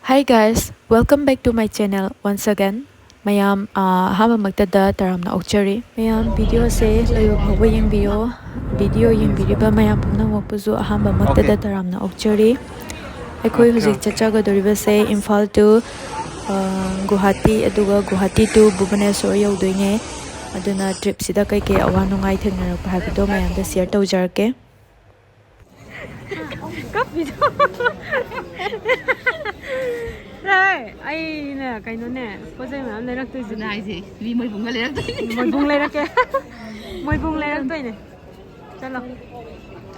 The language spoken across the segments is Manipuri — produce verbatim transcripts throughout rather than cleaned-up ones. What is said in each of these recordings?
Hi guys, welcome back to my channel once again. ꯃꯌꯥꯝ ꯑꯍꯥꯟꯕꯃꯛꯇꯗ ꯇꯔꯥꯝꯅ ꯑꯣꯛꯆꯔꯤ꯫ ꯃꯌꯥꯝ ꯚꯤꯗꯤꯑꯣꯁꯦ ꯂꯣꯏꯕ ꯐꯥꯎꯕ ꯌꯦꯡꯕꯤꯌꯣ꯫ ꯚꯤꯗꯤꯑꯣ ꯌꯦꯡꯕꯤꯔꯤꯕ ꯃꯌꯥꯝ ꯄꯨꯝꯅꯃꯛꯄꯨꯁꯨ ꯑꯍꯥꯟꯕꯃꯛꯇꯗ ꯇꯔꯥꯝꯅ ꯑꯣꯛꯆꯔꯤ꯫ ꯑꯩꯈꯣꯏ ꯍꯧꯖꯤꯛ ꯆꯠꯆꯒꯗꯧꯔꯤꯕꯁꯦ ꯏꯝꯐꯥꯜ to ꯒꯨꯍꯥꯇꯤ, ꯑꯗꯨꯒ ꯒꯨꯍꯥꯇꯤ to ꯚꯨꯕꯅꯦꯁꯣꯔ ꯌꯧꯗꯣꯏꯅꯦ꯫ ꯑꯗꯨꯅ ꯇ꯭ꯔꯤꯞꯁꯤꯗ ꯀꯩꯀꯩ ꯑꯋꯥ ꯅꯨꯡꯉꯥꯏ ꯊꯦꯡꯅꯔꯛꯄ ꯍꯥꯏꯕꯗꯣ ꯃꯌꯥꯝꯗ ꯁꯤꯌꯔ ꯇꯧꯖꯔꯛꯀꯦ꯫ ꯀꯞꯄꯤꯗꯣ꯫ ꯍꯦ, ꯑꯩꯅ ꯀꯩꯅꯣꯅꯦ, ꯄꯣꯠ ꯆꯩ ꯃꯌꯥꯝ ꯂꯩꯔꯛꯇꯣꯏꯁꯤꯅꯦ꯫ ꯑꯗꯨꯅ ꯍꯥꯏꯁꯦ, ꯃꯤ ꯃꯣꯏꯕꯨꯡꯒ ꯂꯩꯔꯛꯇꯣꯏꯅꯦ꯫ ꯃꯣꯏꯕꯨꯡ ꯂꯩꯔꯛꯀꯦ꯫ ꯃꯣꯏꯕꯨꯡ ꯂꯩꯔꯛꯇꯣꯏꯅꯦ꯫ ꯆꯠꯂꯣ꯫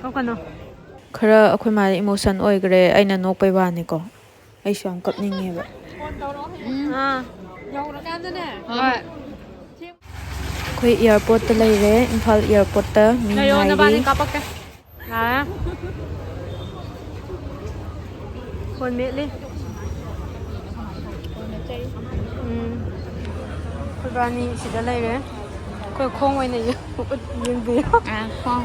ꯀꯞꯀꯅꯣ꯫ ꯈꯔ ꯑꯩꯈꯣꯏ ꯃꯥꯗ ꯏꯃꯣꯁꯟ ꯑꯣꯏꯈ꯭ꯔꯦ, ꯑꯩꯅ ꯅꯣꯛꯄꯩ ꯋꯥꯅꯤꯀꯣ꯫ ꯑꯩꯁꯨ ꯌꯥꯝ ꯀꯞꯅꯤꯡꯉꯦꯕ꯫ ꯑꯥ꯫ ꯌꯧꯔꯀꯥꯟꯗꯅꯦ꯫ ꯍꯣꯏ꯫ ꯑꯩꯈꯣꯏ ꯏꯌꯥꯔꯄꯣꯔꯠꯇ ꯂꯩꯔꯦ, ꯏꯝꯐꯥꯜ ꯏꯌꯥꯔꯄꯣꯔꯠꯇ ꯃꯤ ꯂꯩꯌꯣ, ꯉꯥꯏꯔꯤ꯫ ꯅꯕꯥꯅꯤ ꯀꯥꯄꯛꯀꯦ꯫ ꯌꯥꯔꯦ꯫ ꯐꯣꯟ ꯃꯦꯠꯂꯤ꯫ ꯎꯝ꯫ ꯑꯩꯈꯣꯏꯕꯥꯅꯤ ꯁꯤꯗ ꯂꯩꯔꯦ꯫ ꯑꯩꯈꯣꯏ ꯈꯣꯡ ꯑꯣꯏꯅ ꯌꯦꯡ-, ꯌꯦꯡꯕꯤꯌꯣ꯫ ꯑꯥ, ꯈꯣꯡ꯫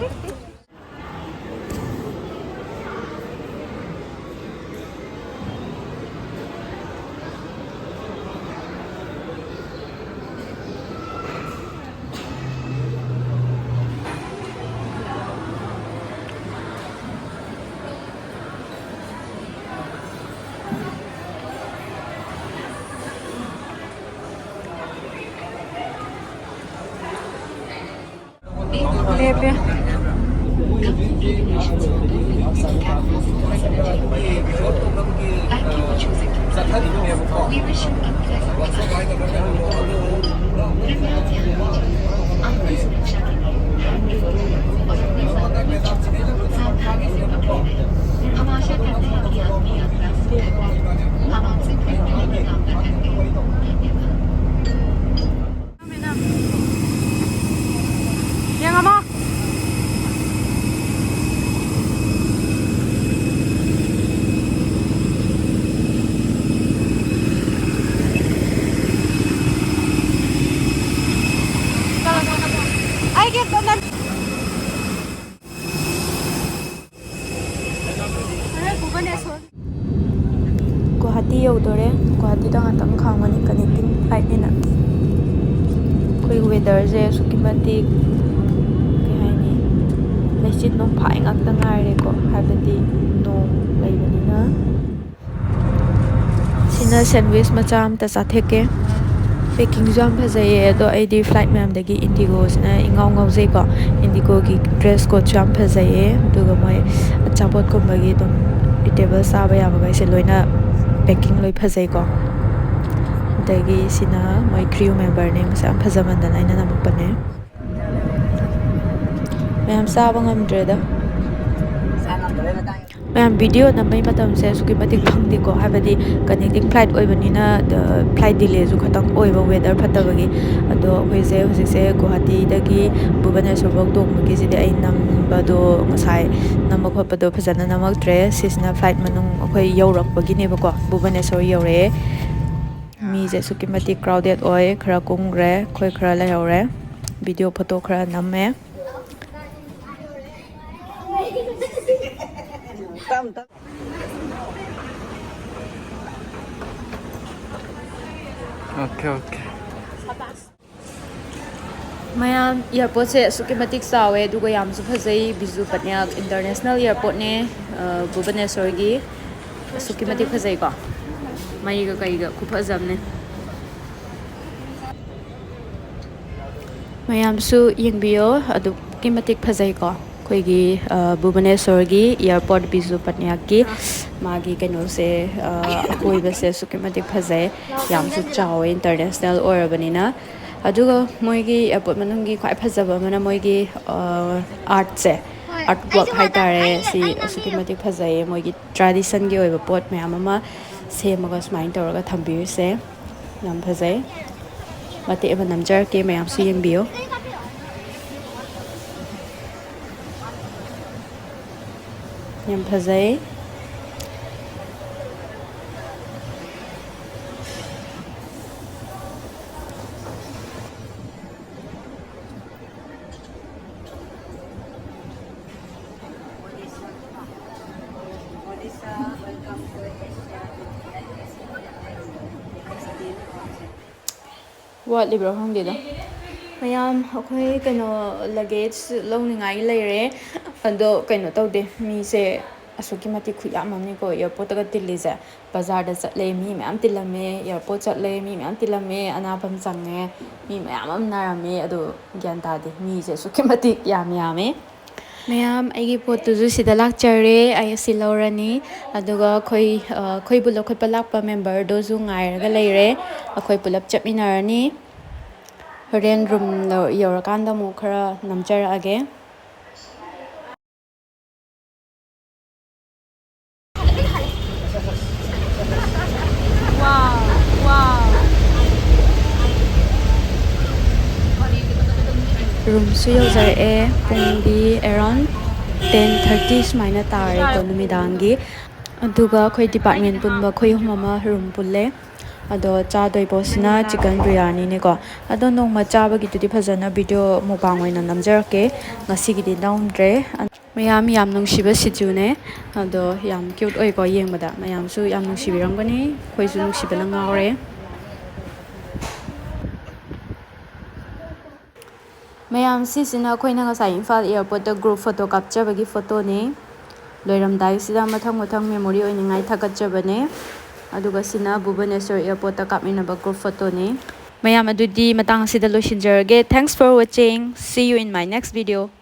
ꯂꯦꯞꯄꯦ꯫ ꯌꯦꯡꯉꯝꯃꯣ꯫ ꯒꯨꯍꯥꯇꯤ ꯌꯧꯗꯣꯔꯦ꯫ ꯒꯨꯍꯥꯇꯤꯗ ꯉꯥꯛꯇꯪ ꯈꯥꯝꯒꯅꯤ, connecting flightꯅꯤꯅ꯫ ꯑꯩꯈꯣꯏ weatherꯁꯦ ꯑꯁꯨꯛꯀꯤ ꯃꯇꯤꯛ, ꯀꯩ ꯍꯥꯏꯅꯤ, ꯂꯩꯆꯤꯟ ꯅꯣꯡꯐꯥꯏ ꯉꯥꯛꯇ ꯉꯥꯏꯔꯦꯀꯣ, ꯍꯥꯏꯕꯗꯤ ꯅꯣꯡ ꯂꯩꯕꯅꯤꯅ꯫ ꯁꯤꯅ sandwich ꯃꯆꯥ ꯑꯝꯇ ꯆꯥꯊꯦꯛꯀꯦ꯫ Packingꯁꯨ ꯌꯥꯝ ꯐꯖꯩꯌꯦ, ꯑꯗꯣ ꯑꯩꯗꯤ flight ꯃꯌꯥꯝꯗꯒꯤ Indigoꯁꯤꯅ ꯏꯉꯥꯎ ꯉꯥꯎꯖꯩꯀꯣ꯫ Indigoꯒꯤ dress codeꯁꯨ ꯌꯥꯝ ꯐꯖꯩꯌꯦ, ꯑꯗꯨꯒ ꯃꯣꯏ ꯑꯆꯥꯄꯣꯠꯀꯨꯝꯕꯒꯤ ꯑꯗꯨꯝ eatable ꯆꯥꯕ ꯌꯥꯕꯈꯩꯁꯦ ꯂꯣꯏꯅ packing ꯂꯣꯏ ꯐꯖꯩꯀꯣ꯫ ꯑꯗꯒꯤ ꯁꯤꯅ ꯃꯣꯏ crew memberꯅꯦ, ꯃꯁꯛ ꯌꯥꯝ ꯐꯖꯃꯟꯗꯅ ꯑꯩꯅ ꯅꯝꯃꯛꯄꯅꯦ꯫ ꯃꯌꯥꯝ ꯆꯥꯕ ꯉꯝꯗ꯭ꯔꯦꯗ꯫ ꯃꯌꯥꯝ video ꯅꯝꯕꯩ ꯃꯇꯝꯁꯦ ꯑꯁꯨꯛꯀꯤ ꯃꯇꯤꯛ ꯐꯪꯗꯦꯀꯣ, ꯍꯥꯏꯕꯗꯤ connecting flight ꯑꯣꯏꯕꯅꯤꯅ, ꯑ, flight delayꯁꯨ ꯈꯇꯪ ꯑꯣꯏꯕ weather ꯐꯠꯇꯕꯒꯤ꯫ ꯑꯗꯣ ꯑꯩꯈꯣꯏꯁꯦ ꯍꯧꯖꯤꯛꯁꯦ ꯒꯨꯍꯥꯇꯤꯗꯒꯤ ꯚꯨꯕꯅꯦꯁꯣꯔꯐꯧ ꯇꯣꯡꯕꯒꯤꯁꯤꯗꯤ ꯑꯩ ꯅꯝꯕꯗꯣ, ꯉꯁꯥꯏ ꯅꯝꯕ ꯈꯣꯠꯄꯗꯣ ꯐꯖꯅ ꯅꯝꯃꯛꯇ꯭ꯔꯦ꯫ ꯁꯤꯁꯤꯅ flight ꯃꯅꯨꯡ ꯑꯩꯈꯣꯏ ꯌꯧꯔꯛꯄꯒꯤꯅꯦꯕꯀꯣ, ꯚꯨꯕꯅꯦꯁꯣꯔ ꯌꯧꯔꯛꯑꯦ꯫ ꯃꯤꯁꯦ ꯑꯁꯨꯛꯀꯤ ꯃꯇꯤꯛ crowded ꯑꯣꯏ, ꯈꯔ ꯀꯨꯝꯈ꯭ꯔꯦ, ꯑꯩꯈꯣꯏ ꯈꯔ ꯂꯩꯍꯧꯔꯦ꯫ Video photo ꯈꯔ ꯅꯝꯃꯦ꯫ Okay, okay. ꯃꯌꯥꯝ, airportꯁꯦ ꯑꯁꯨꯛꯀꯤ ꯃꯇꯤꯛ ꯆꯥꯎꯋꯦ, ꯑꯗꯨꯒ ꯌꯥꯝꯁꯨ ꯐꯖꯩ꯫ ꯕꯤꯖꯨ ꯄꯠꯅꯥꯌꯛ International Airportꯅꯦ, ꯑ, ꯚꯨꯕꯅꯦꯁꯣꯔꯒꯤ꯫ ꯑꯁꯨꯛꯀꯤ ꯃꯇꯤꯛ ꯐꯖꯩꯀꯣ, ꯃꯩꯒ ꯀꯩꯒ ꯈꯨꯐꯖ ꯑꯃꯅꯦ꯫ ꯃꯌꯥꯝꯁꯨ ꯌꯦꯡꯕꯤꯌꯣ, ꯑꯗꯨꯛꯀꯤ ꯃꯇꯤꯛ ꯐꯖꯩꯀꯣ꯫ ꯑꯩꯈꯣꯏꯒꯤ, ꯑ, ꯚꯨꯕꯅꯦꯁꯣꯔꯒꯤ airport ꯕꯤꯖꯨ ꯄꯠꯅꯥꯌꯛꯀꯤ ꯃꯥꯒꯤ ꯀꯩꯅꯣꯁꯦ, ꯑ, ꯑꯀꯣꯏꯕꯁꯦ ꯑꯁꯨꯛꯀꯤ ꯃꯇꯤꯛ ꯐꯖꯩ꯫ ꯌꯥꯝꯁꯨ ꯆꯥꯎꯋꯦ, international ꯑꯣꯏꯔꯕꯅꯤꯅ꯫ ꯑꯗꯨꯒ ꯃꯣꯏꯒꯤ airport ꯃꯅꯨꯡꯒꯤ ꯈ꯭ꯋꯥꯏ ꯐꯖꯕ ꯑꯃꯅ ꯃꯣꯏꯒꯤ, ꯑ, artꯁꯦ, artwork ꯍꯥꯏꯇꯥꯔꯦ꯫ ꯁꯤ ꯑꯁꯨꯛꯀꯤ ꯃꯇꯤꯛ ꯐꯖꯩꯌꯦ꯫ ꯃꯣꯏꯒꯤ traditionꯒꯤ ꯑꯣꯏꯕ ꯄꯣꯠ ꯃꯌꯥꯝ ꯑꯃ ꯁꯦꯝꯃꯒ ꯁꯨꯃꯥꯏꯅ ꯇꯧꯔꯒ ꯊꯝꯕꯤꯔꯤꯁꯦ꯫ ꯌꯥꯝ ꯐꯖꯩ꯫ ꯃꯇꯦꯛ ꯑꯃ ꯅꯝꯖꯔꯛꯀꯦ, ꯃꯌꯥꯝꯁꯨ ꯌꯦꯡꯕꯤꯌꯨ꯫ ꯌꯥꯝ ꯐꯖꯩ꯫ ꯋꯥꯠꯂꯤꯕ꯭ꯔꯥ ꯈꯪꯗꯦꯗ꯫ ꯃꯌꯥꯝ, ꯑꯩꯈꯣꯏ ꯀꯩꯅꯣ, ꯂꯒꯦꯖ ꯂꯧꯅꯤꯡꯉꯥꯏ ꯂꯩꯔꯦ꯫ ꯑꯗꯣ ꯀꯩꯅꯣ ꯇꯧꯗꯦ, ꯃꯤꯁꯦ ꯑꯁꯨꯛꯀꯤ ꯃꯇꯤꯛ ꯈꯨꯌꯥꯝ ꯑꯃꯅꯤꯀꯣ ꯑꯦꯌꯥꯔꯄꯣꯔꯠꯇꯒ ꯇꯤꯜꯂꯤꯁꯦ꯫ ꯕꯖꯥꯔꯗ ꯆꯠꯂꯦ, ꯃꯤ ꯃꯌꯥꯝ ꯇꯤꯜꯂꯝꯃꯦ꯫ ꯑꯦꯌꯥꯔꯄꯣꯔꯠ ꯆꯠꯂꯦ, ꯃꯤ ꯃꯌꯥꯝ ꯇꯤꯜꯂꯝꯃꯦ꯫ ꯑꯅꯥꯐꯝ ꯆꯪꯉꯦ, ꯃꯤ ꯃꯌꯥꯝ ꯑꯃ ꯅꯥꯔꯝꯃꯦ꯫ ꯑꯗꯣ ꯒ꯭ꯌꯥꯟ ꯇꯥꯗꯦ, ꯃꯤꯁꯦ ꯑꯁꯨꯛꯀꯤ ꯃꯇꯤꯛ ꯌꯥꯝ ꯌꯥꯝꯃꯦ꯫ ꯃꯌꯥꯝ, ꯑꯩꯒꯤ ꯄꯣꯠꯇꯨꯁꯨ ꯁꯤꯗ ꯂꯥꯛꯆꯔꯦ꯫ ꯑꯩ ꯑꯁꯤ ꯂꯧꯔꯅꯤ꯫ ꯑꯗꯨꯒ ꯑꯩꯈꯣꯏ, ꯑ, ꯑꯩꯈꯣꯏꯕꯨ ꯂꯧꯈꯠꯄ ꯂꯥꯛꯄ ꯃꯦꯝꯕꯔꯗꯨꯁꯨ ꯉꯥꯏꯔꯒ ꯂꯩꯔꯦ꯫ ꯑꯩꯈꯣꯏ ꯄꯨꯂꯞ ꯆꯠꯃꯤꯟꯅꯔꯅꯤ꯫ ꯍꯣꯔꯦꯟ ꯔꯨꯝ ꯂꯧ-, ꯌꯧꯔꯀꯥꯟꯗ ꯑꯃꯨꯛ ꯈꯔ ꯅꯝꯖꯔꯛꯑꯒꯦ꯫ ꯔꯨꯝꯁꯨ ꯌꯧꯖꯔꯛꯑꯦ꯫ ꯄꯨꯡꯗꯤ around ten thirty ꯁꯨꯃꯥꯏꯅ ꯇꯥꯔꯦꯀꯣ ꯅꯨꯃꯤꯗꯥꯡꯒꯤ꯫ ꯑꯗꯨꯒ ꯑꯩꯈꯣꯏ ꯗꯤꯄꯥꯔꯠꯃꯦꯟ ꯄꯨꯟꯕ ꯑꯩꯈꯣꯏ ꯑꯍꯨꯝ ꯑꯃ ꯔꯨꯝ ꯄꯨꯜꯂꯦ꯫ ꯑꯗꯣ ꯆꯥꯗꯣꯏ ꯄꯣꯠꯁꯤꯅ ꯆꯤꯀꯟ ꯕꯤꯔꯌꯥꯅꯤꯅꯦꯀꯣ꯫ ꯑꯗꯣ ꯅꯣꯡꯃ ꯆꯥꯕꯒꯤꯗꯨꯗꯤ ꯐꯖꯅ ꯚꯤꯗꯤꯑꯣ ꯃꯨꯛꯕꯥꯡ ꯑꯣꯏꯅ ꯅꯝꯖꯔꯛꯀꯦ꯫ ꯉꯁꯤꯒꯤꯗꯤ ꯅꯝꯗ꯭ꯔꯦ꯫ ꯃꯌꯥꯝ, ꯌꯥꯝ ꯅꯨꯡꯁꯤꯕ ꯁꯤꯖꯨꯅꯦ꯫ ꯑꯗꯣ ꯌꯥꯝ ꯀ꯭ꯌꯨꯠ ꯑꯣꯏꯀꯣ ꯌꯦꯡꯕꯗ꯫ ꯃꯌꯥꯝꯁꯨ ꯌꯥꯝ ꯅꯨꯡꯁꯤꯕꯤꯔꯝꯒꯅꯤ꯫ ꯑꯩꯈꯣꯏꯁꯨ ꯅꯨꯡꯁꯤꯕꯅ ꯉꯥꯎꯔꯦ꯫ ꯃꯌꯥꯝ, ꯁꯤꯁꯤꯅ ꯑꯩꯈꯣꯏꯅ ꯉꯁꯥꯏ ꯏꯝꯐꯥꯜ ꯑꯦꯌꯥꯔꯄꯣꯔꯠꯇ ꯒ꯭ꯔꯨꯞ ꯐꯣꯇꯣ ꯀꯥꯞꯆꯕꯒꯤ ꯐꯣꯇꯣꯅꯦ꯫ ꯂꯣꯏꯔꯝꯗꯥꯏꯁꯤꯗ ꯃꯊꯪ ꯃꯊꯪ ꯃꯦꯃꯣꯔꯤ ꯑꯣꯏꯅꯤꯡꯉꯥꯏ ꯊꯥꯒꯠꯆꯕꯅꯦ꯫ ꯑꯗꯨꯒ ꯁꯤꯅ ꯚꯨꯕꯅꯦꯁ꯭ꯋꯔ ꯑꯦꯌꯥꯔꯄꯣꯔꯠꯇ ꯀꯥꯞꯃꯤꯟꯅꯕ ꯒ꯭ꯔꯨꯞ ꯐꯣꯇꯣꯅꯦ꯫ ꯃꯌꯥꯝ, ꯑꯗꯨꯗꯤ ꯃꯇꯥꯡ ꯑꯁꯤꯗ ꯂꯣꯏꯁꯤꯟꯖꯔꯒꯦ꯫ Thanks for watching. See you in my next video.